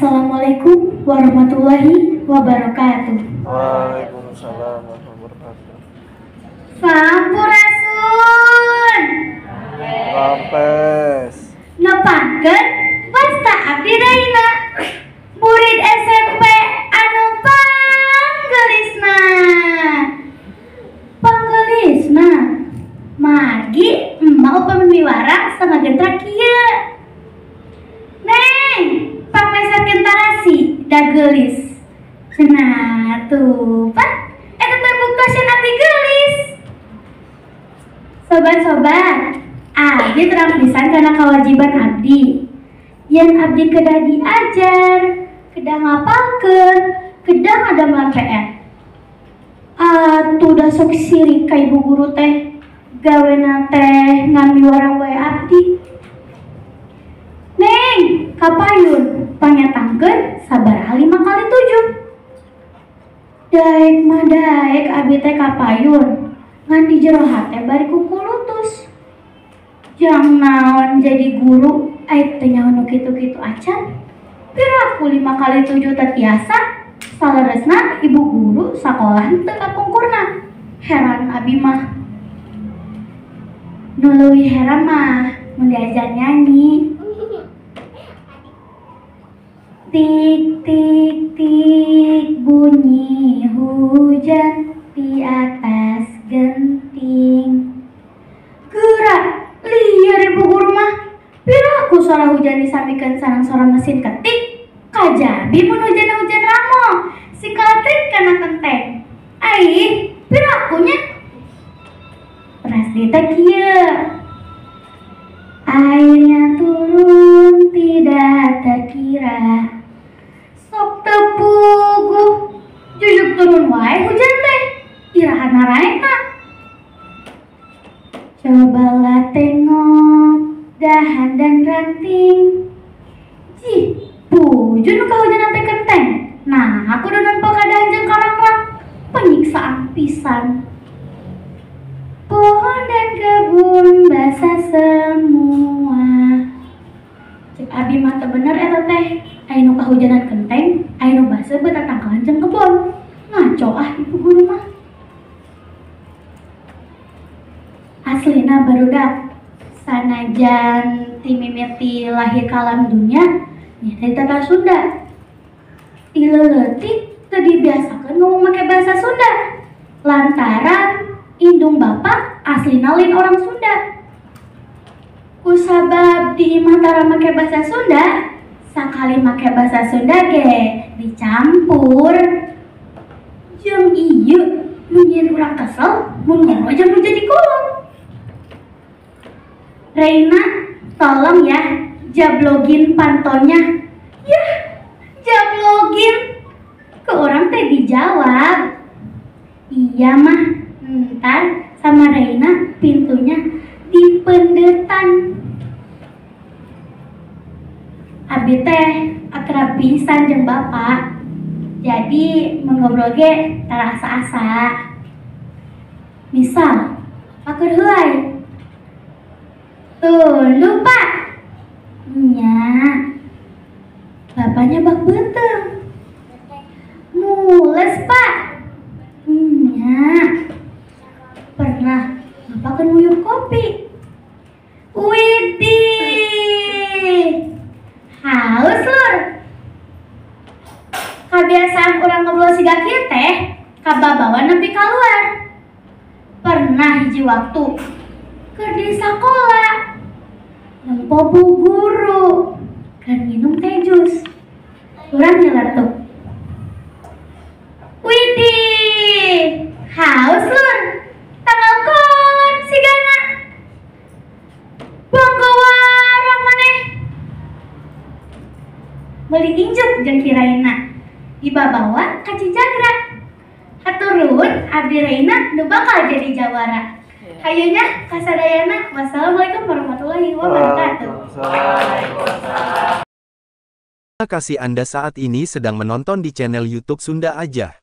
Assalamualaikum warahmatullahi wabarakatuh. Waalaikumsalam warahmatullahi wabarakatuh. Sampurasun. Rampes. Nepangkeun wasta abdi Reina, murid SMP anu panggelisna. Panggelisna margi emak upami miwara sangagentra kieu. Neng, pangmeserkeun tarasi da geulis. Cenah tuh, Pak, eta teh buktoseun abdi geulis. Sobat-sobat, abdi terang pisan kana kewajiban abdi. Yen abdi kedah diajar, kedah ngapalkeun, kedah ngadamel PR. Atuh da sok sirik ka ibu guru teh, gawena teh ngamiwarang wae abdi. Neng, kapayun pangetangkeun sabaraha 5 kali 7. Daek mah daek abdi teh kapayun, ngan di jero hate bari kukulutus. Jang naon jadi guru, aing teu nyaho nu kitu-kitu acan. Piraku 5 kali 7 teh tiasa, saleresna ibu guru sakolah teu kapungkurna. Heran abi mah. Nu leuwih heran mah mun diajar nyanyi. Tik tik tik bunyi hujan di atas genting. Gerak liar ibu guru mah. Piraku suara hujan disamikeun sareng suara mesin ketik. Kajabi mun hujan-hujan ramo, sing kaletrik kana kenteng. Aih, pirakunya. Teras teh kieu. Airnya turun tidak terkira. Sok tepuguh, jujuk turun wae hujan teh. Iraha naraekna. Cobalah tengok dahan dan ranting. Jih, bujur nu kahujanan teh kenteng. Nah, aku udah nempo ka dahan jeung karangrang. Penyiksaan pisan. Pohon dan kebun basah semua. Cek abi mah teu bener eta teh. Aya nu kahujanan kenteng, aya nu baseuh betatangkalan jeung kebon. Ngaco ah ibu guru mah. Aslina barudak sanajan ti mimiti lahir kalam dunya nya teh tata Sunda. Ti leutik teu dibiasakeun ngomong make bahasa Sunda. Lantaran indung bapak aslina lain orang Sunda. Kusabab di imah tara make bahasa Sunda, sakali make bahasa Sunda ge dicampur. Jeung ieu nu nyieun urang kesel mun ngoro jeung nu jadi kolot. Reina, tolong ya jablogin pantonya. Yah, jablogin. Ke orang teh dijawab. Iya mah, ntar sama Reina pintunya dipendetan. Abi teh akrab pisan jeung bapak. Jadi mun ngobrol ge tara asa-asa. Misal, pakur heulai. Tuh, lupa. Nya. Bapaknya bak beuteung. Mules, Pak. Nya. Pernah bapak kan nguyup kopi. Widih. Haus lur. Kabiasaan urang ngobrol siga kieu teh kababawa nepi kaluar. Pernah hiji waktu keur di sakola nempo bu guru keur minum teh jus. Urang nyeletuk. Widih, haus lur. Tanggal kolot sigana. Bangga warang maneh. Meuli injuk jeung Kiraina. Dibabawa ka Cijagra. Hatur nuhun abdi Reina nu bakal jadi jawara. Hayunya kasadayana. Wassalamualaikum warahmatullahi wabarakatuh. Terima kasih Anda saat ini sedang menonton di channel YouTube Sunda Aja.